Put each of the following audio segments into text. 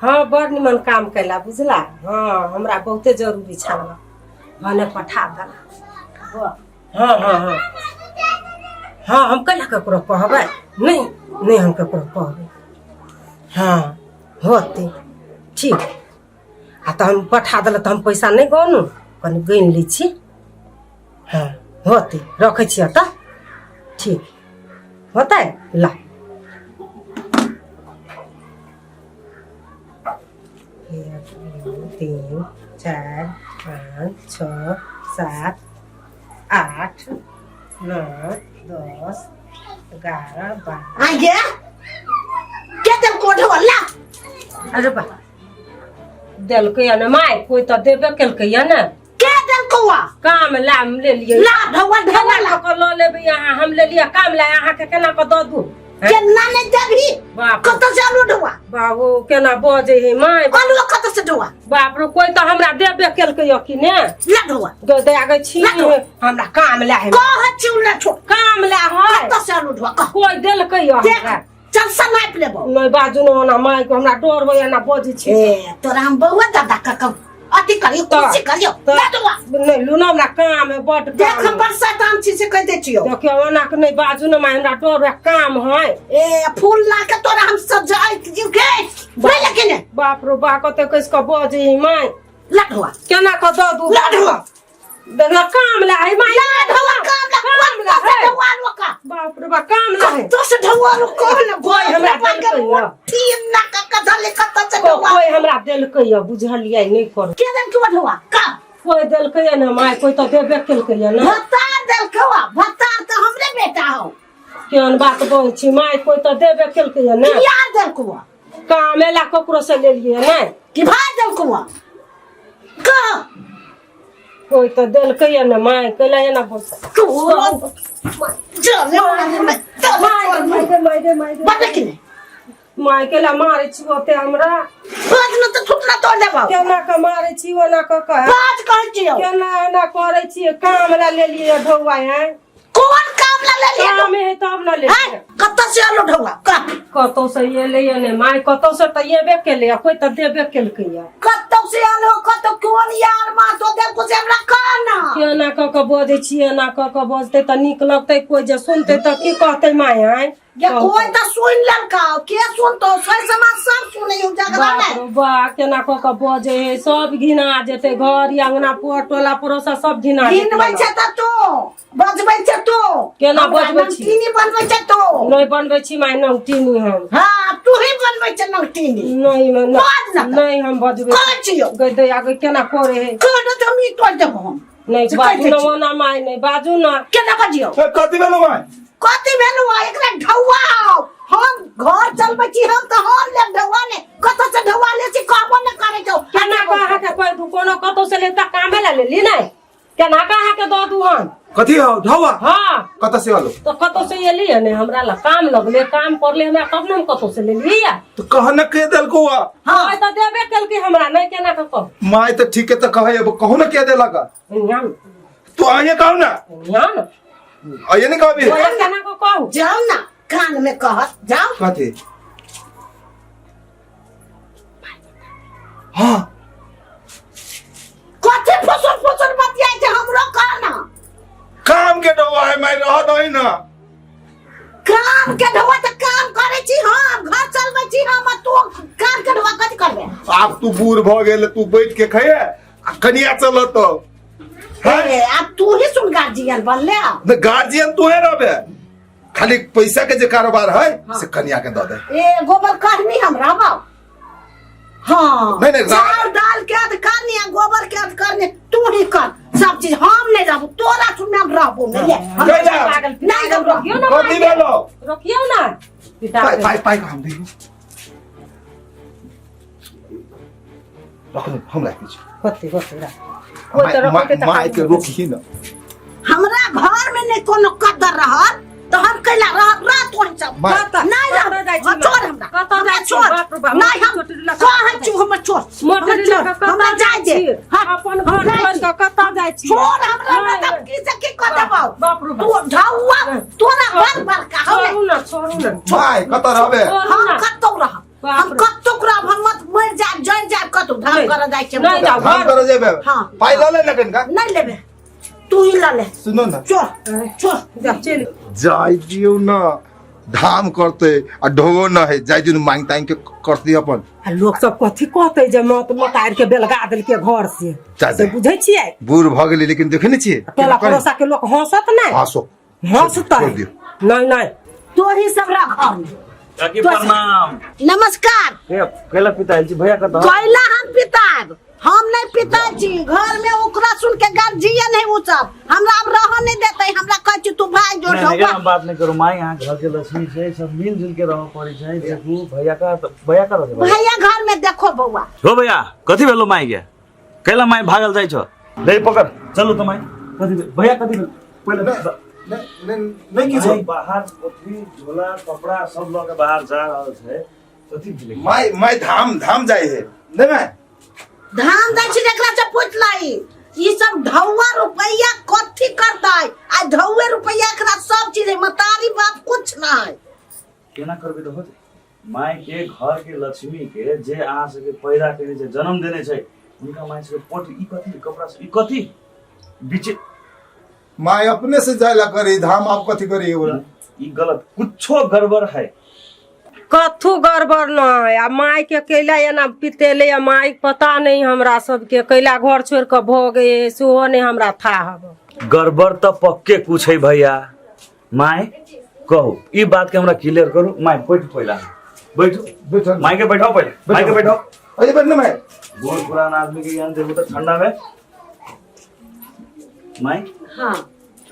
हँ बड़ निमन काम कैला बुझला। हँ हमरा बहुते जरूरी छल, भने पठा देला। हँ हँ हँ हँ हम कैला ककरो कहबै? नहि नहि, हम ककरो कहबै। हँ होतै ठीक। आ तऽ हम पठा देलक तऽ हम पैसा नहि गनू, कनि गनि लै छी। हँ होतै, रखै छियै तऽ ठीक होतै। ला एक दू तीन चारि पाँच छओ सात आठ नओ 10 11 12। आ गे के देल कोढ वाला? अरे बा देलकै ने माय, कोइ तऽ देबे केलकै ने। के देल कौआ? काम ला लेलियै। ला ढौआ ढौआ ला। कऽ लऽ लेबै अहाँ? हम लेलियै काम ला, अहाँके केना कऽ दऽ दू? केना नहि देबही? बाप। कतऽ से आलू ढौआ? बाबू केना बजै है माय। आलू कतऽ से ढौआ? बाप रे, कोइ तऽ हमरा देबे केलकै यऽ कि ने। ला ढौआ। दे दे आगे छी। हमरा काम ला है। कह छी ला छोड़। काम ला है। कतऽ से आलू ढौआ कह। कोइ देलकै यऽ देख हमरा। चल से नापि लेबो। नहि बाजू ने ओना माय के, हमरा डर होइए एना बजै छी। ए तोरा हम बौआ दादा कऽ कऽ अथी करियो, खुशी करियो। ला ढौआ। नहि लू ने, हमरा काम है बड। देख हम बड़ शैतान छी से कहि दै छियौ। देखियौ ओना के नहि बाजू ने माय, हमरा डर होइए, काम है। ए फूल ला के तोरा हम सजाइ दियौ के नहि लेकिन। बाप रो बा, कते कस कऽ बजै है माय। ला ढौआ। केना कऽ दऽ दू? ला ढौआ। देखना काम ला है माय। ला ढौआ काम ला। काम ला कतऽ से है। ढौआ आलू का? बाप रे बा, काम ला है। कतऽ से ढौआ आलू कह ने। कोइ हमरा देलकै यऽ। तीन ना कऽ धले कतऽ से ढौआ? कोइ हमरा देलकै यऽ, बुझलियै नहि करू। के देलकै ढौआ का? कोइ देलकै यऽ ने माय, कोइ तऽ देबे केलकै यऽ ने। भत्तार देलकौ आ? भत्तार तऽ हमरे बेटा हौ। केहन बात कहै छी माय, कोइ तऽ देबे केलकै यऽ ने। यार देलकौ आ? कामे ला ककरो से लेलियै ने। कि भाय देलकौ आ कह। कोइ तऽ देलकै यऽ ने माय, कैला एना बोल? तोरो चले माय रे माय रे माय रे। बदले कि नहि? माय, कैला मारै छी ओते हमरा? बाज न तऽ थुतना तोड़ देबौ। केना कऽ मारै छी ओना कऽ कऽ? बाज कहै छियौ। केना एना करै छियै? काम ला लेलियै ढौआ है। कोन काम ला लेलियै? काम है तब न लेलियै। हैं? कतऽ से आलू ढौआ कह। कतौ से एलैया ने माय, कतौ से तऽ एबे केलै, कोइ तऽ देबे केलकै कतौ से आलू, कतौ कोन यार मासो देलको से हमरा कह ना। केना कऽ कऽ बजै छी? एना कऽ कऽ बजतै तऽ नीक लगतै? कोइ जे सुनतै तऽ की कहतै माय? आँय ये कोई तऽ सुन लेलकौ, के सुनतो? सर समाज सब सुनै हो झगड़ा बाप ने। रे बा, केना कऽ कऽ बजै है, सब घिना जेतै घर अंगना पोर टोला पड़ोसा सब घिना जेतै। घिनबै छै तऽ तू बजबै छै तू। केना हमरा बजबै छी? नमकीनी बनबै छै तू। नहि बनबै छी माय नमकीनी हम। हाँ तू ही बनबै छै नमकीनी। नहीं नहीं। बाज ना। नहीं, हम बजबै। कहै छियौ। गै दैया गै, केना करे है? कहै तऽ हम ई तोड़ि देबो हम। नहीं से बाजू कहै ना छी। ओना माय, नहीं बाजू ना। केना बजियौ? ए, कथी भेलो माय? कथी भेलौ आ? एकरा ढौआ आउ। हम घर चलबै छी हम तऽ हम लेब ढौआ ने। कतऽ से ढौआ ले छी कहबो ने करै छौ। केना कऽ अहाँके कहि दू? कोनो कतौ से लेता कामे ला लेली नहि, केना कऽ अहाँके दऽ दू हम? कथी हौ ढौआ? हाँ। कतऽ से आलो? तऽ कतौ से एली है ने, हमरा ला काम लगले, काम पड़ले हमरा, तब ने हम कतौ से लेली है। तो कह न के देलको आ? हाँ तऽ देबे केलकै हमरा, नहि केना कऽ कहू? माय तऽ ठीक है तऽ कहै अब कहू न के देलक। यहाँ ने। तू आइए कहू ना। यहाँ ने। आइए नहीं कहबी? ओहे केना कऽ कहू? जाउ ना कान में कहत जाउ। कथी? हाँ। कथी फुसुर फुसुर बतियाइ छै हमरो कह ना। काम के ढौआ है माय, रह दही ना। काम के ढौआ तऽ काम करै छी हम, घर चलबै छी हम, आ तू काम के ढौआ कथी करबे? आब तू बूढ़ भऽ गेल, तू बैठ के खैहे आ कनिया चलत। ए, आब तू ही सुन गार्जियन बनले आ। न गार्जियन तू है रहबे, खाली पैसा के जे कारोबार है से कनिया के दऽ दे। ए गोबर कहनी हम रहबौ। हाँ नहीं, नहीं, चाउर दाल के अध करनी आ गोबर के अध करनी तू ही कर सब चीज, हम नहीं रहबो तोरा सुनने हम रहबो नहीं। ले, हम कैला? पागल। नहीं हम रहबो। रोकियौ ना। कथी भेलो? रोकियौ ना पिता। पाइ पाइ पाइ हम दियौ, रख हम राखै छी। होते होते राख। कोइ तऽ रखतै तऽ माय के रोकही न। हमरा घर में नहीं कोनो कदर रहल तो हम कैला रह रह तो हम सब माय। नहीं रह। कतऽ जाइ छी हाँ, माय? छोड़ हमरा। कतऽ हमरा जाइ छी? छोड़। बाप रे बाप, नहीं हम मोटरी लऽ कऽ कहै छी हमर छोड़। मोटरी हमर लऽ छोड़ कऽ कतऽ हमरा जाइ जाय दे। छी? हाँ, अपन हम घर जाइ छोड़ि छी। कऽ कतऽ जाइ छी? छोड़ हमरा। नहि, नहि तऽ की से की कऽ देबौ। बाप रे बाप। तू ढौआ तोरा बड़ बड़का हौ ने। छोड़ू ना, छोड़ू ना। माय कतऽ रहबे? छोड़ू हम ना। कतौ रहब। बाप हम रे। कतौ रहब, हम मत मरि जायब, जरि जायब कतौ धाम नहि। करऽ जाइ छी हम। नहि जाउ। धाम करे जेबे। हाँ। पाइ लऽ ले ने कनिका। नहि लेबे, तू ही लऽ ले। सुनो ना। चो चो। जा चलि। जाय दियौ ना, धाम करते आ ढोबो न है, जाय दियौ, मांग तांग के करती अपन। आ लोक सब कथी कहतै जे मत मतार के बेलगा देलकै घर से। जा से दे। बुझै छियै? बूढ़ भऽ गेलै, लेकिन देखे नहि छियै। टोला पड़ोसा के लोक हंसत नहि? हँसो। हंसतै। छोड़ दियौ। नहि नहि। तू ही सब रह घर में। काकी, प्रणाम। नमस्कार। कैला पिता आयल छी? भैया कतऽ? कैला हम पिताब? हम नहीं पिता छी घर में, ओकरा सुन के गार्जियन है उ सब, हमरा अब रह नहीं देते, हमरा कहै छी तू भाग जो। नहीं, नहीं, ढौआ। एना बात नहीं करू माई, यहाँ घर के लक्ष्मी छै, सब मिल जुल के रह पड़ै छै। देखू भैया का, भैया का रहै? भैया घर में, देखो बौआ। हो भैया, कथी भेलो माई के? कैला माई भागल जाइ छौ? ले पकड़, चलू तो माई। कथी भेल? भैया, कथी भेल पहिले? नहि नहि नहि, किछो। माई बाहर पोथी झोला कपड़ा सब लऽ के बाहर जा रहल छै, कथी भेलै? माय माय धाम धाम जाइ है नहि माय? धाम जाइ छी, एकरा से पूछ लाई, ई सब ढौआ रुपैया कथी करतै? आ ढौए रुपैया एकरा सब चीज है, मतारी बाप कुछ नहीं। केना करबै तऽ होतै? माय के, घर के लक्ष्मी के, जे अहाँ सबके पैदा केने छै, जन्म देने छै, हुनका माय सबके पोट ई कथी कपड़ा सब, ई कथी बीचे? माय अपने से जाय ला करी धाम, आप कथी करी ओकरा? ई गलत कुछो गड़बड़ है। कथू गड़बड़ नहि। आ मायके कैला एना पितेलै? आ माय पता नहि हमरा सबके कैला घर छोड़ि कऽ भऽ गए, सेहो नहि हमरा था हब। गड़बड़ तऽ पक्के कुछ है भैया। माय, कहू, ई बात के हमरा क्लियर करू। माय, बैठू, पहिला बैठू। बैठल। माय के बैठाओ पहिले, माय के बैठाओ। अरे बैठ ना माय। बूढ़ पुरान आदमी के ज्ञान देबू तऽ ठंडा में। माय। हाँ।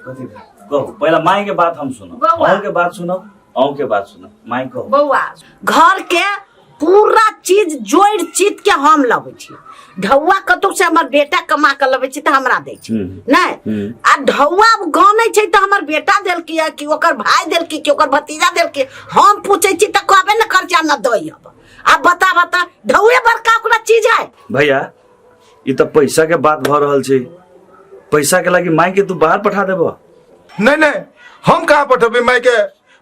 कथी भेल? कहू पहिला, माय के बात हम सुनब। बौआ। अहूँ के बात सुनब, अहूँ के बात सुनब। माय, कहू। बौआ, घर के पूरा चीज जोड़ि चित के हम लबै छी। ढौआ कतौ से हमर बेटा कमा के लबै छै तऽ हमरा दै छै। नहि। आ ढौआ गनै छै तऽ हमर बेटा देलकै या कि ओकर भाय देलकै कि ओकर भतीजा देलकै, हम पूछै छी तऽ कहबे ने खर्चा न दै। अब आब बता बता, ढौए बड़का ओकरा चीज है? भैया, ई तऽ पैसा के बात भऽ रहल छै। पैसा के लागी माय के तू बाहर पठा देबो? नहीं नहीं, हम कहाँ पठेबै माय के?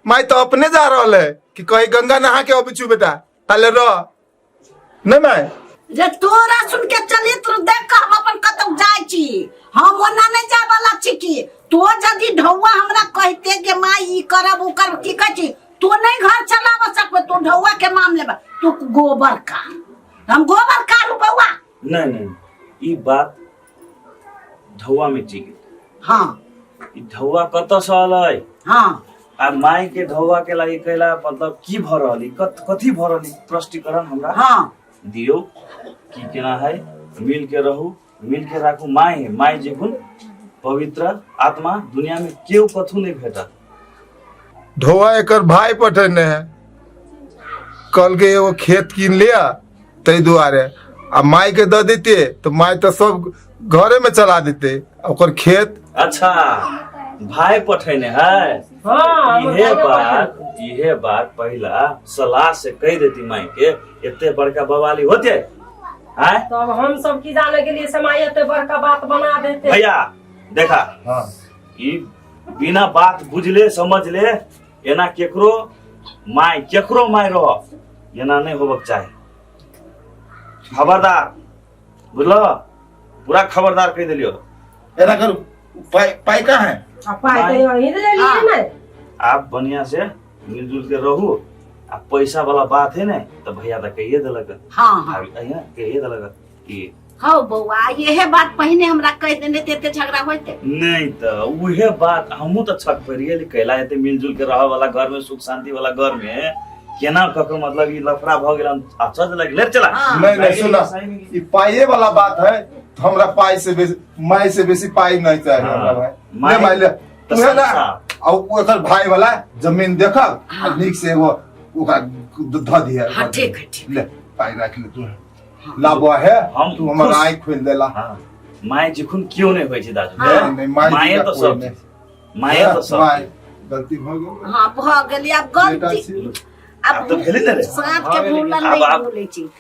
माय तो अपने जा रहल है कि कहीं गंगा नहा के अबै छु बेटा, ताले रह नहीं माय। रे, तोरा सुन के चरित्र देख के हम अपन कतौ जाइ छी, हम ओना नहीं जाय वाला छी। की तो यदि ढौआ हमरा कहते कि माय ई करब उ करब, की कहै छी, तो नहीं घर चलाब सकबे, तू ढौआ के मामले में तू गोबर का, हम गोबर कारू बौआ। नहीं नहीं, ई बात ढौआ में टिक गेल। ई ढौआ कतऽ से अलै? आ माय के ढौआ के लागि कैला, मतलब की भऽ रहल ई? कथी भऽ रहल ई? स्पष्टीकरण हमरा दियौ की केना है। मिल के रहू, मिल के राखू। माय है, माय जेखुन पवित्र आत्मा दुनिया में केओ कथू नहीं भेटत। ढोआ एकर भाई पठेने है, कल के एगो खेत कीन लिया ताहि दुआरे, आ माय के दऽ देते तऽ माय तऽ सब घरे में चला देते ओकर खेत। अच्छा, भाई पठेने है? हाँ, हमर इहे भाइये। बात, इहे बात पहिला सलाह से कह देती माई के, एते बड़का बवाली होते आय? तब हम सब की जाने के लिए समय एते बड़का बात बना देते। भैया, देखा। हाँ। ई बिना बात बुझले समझले एना केकरो माय, केकरो माय रह, एना नहीं होबक चाही। खबरदार, बुझलो? पूरा खबरदार कह दिलियो। एना करू, पाइ पाइ कहाँ है? आ पाइ तऽ यहीं ले लिए ने। आप बढ़िया से मिलजुल के रहू। आ पैसा वाला बात है ने, तो भैया तो कहिए देलक। हाँ हाँ। भाभी, अहिया कहिए देलक कि हौ बौआ, इहे बात पहिने हमरा कहि देने तऽ एते झगड़ा होइते? नहीं, तो उहे बात हमहूँ तो छक पड़ गेली। कैला एते मिलजुल के रह वाला घर में, सुख शांति वाला घर में केना ककरो मतलब ई लफड़ा भ गेल? हम अचरज लग ले चला। हाँ। नहीं नहीं, सुना, ई पाइये वाला बात है तो हमरा पाई से बेसी, माई से बेसी पाई नहीं चाहिए। हाँ। हमरा भाई माई ले, माई ले। तऽ तू है ना संसार। आ ओकर भाई वाला जमीन देखब आ नीक से एगो ओकरा धऽ दिहे। हाँ, ठीक है, ठीक। ले, पाई राख ले तू। लाबो है। हम तू हमर खुश। आँखि खोलि देला। हाँ, माय जखन केओ नहि होइ छै दादू। हाँ। नहीं, नहीं, माय माये जिका तऽ कोई सब नहीं। चीज, माये तऽ सब। माय गलती भऽ गेल। हाँ, भऽ गेल आब बेटा गलती। छी। आब तऽ भेलै ने रे। साँप के भूलल आब- नहीं आब- भूलै छी,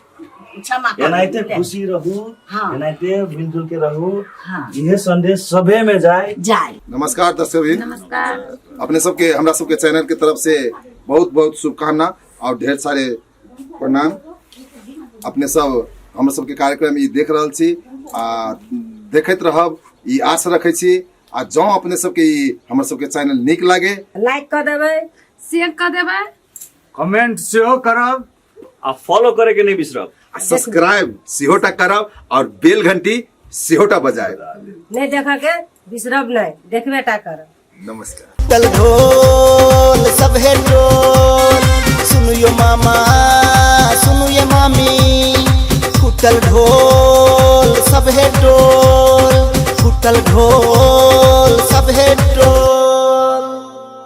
क्षमा कर। एनाहिते खुशी रहू। हाँ। एनाहिते मिलजुल के रहू। हाँ। इहे संदेश सभे में जाए। जाए। नमस्कार दर्शक। नमस्कार। अपने सबके, हमरा सबके चैनल के तरफ से बहुत बहुत शुभकामना और ढेर सारे प्रणाम। अपने सब हमर सबके कार्यक्रम ई देख रहल छी आ देखैत रहब, ई आश रखै छी। आ जँ अपने सबके ई हमर सबके चैनल नीक लागे, लाइक कऽ देबै, शेयर कऽ देबै, कमेंट सेहो करब आ फॉलो करे के नहीं बिसरब, आ सब्सक्राइब सेहो टा करब और बेल घंटी सेहो टा बजायब। नहीं देखऽ के बिसरब नहीं, देखबे टा करब। नमस्कार। टल ढोल सब है टोल, सुनु यो मामा सुनु ये मामी, फूटल ढोल सब है टोल, फूटल ढोल।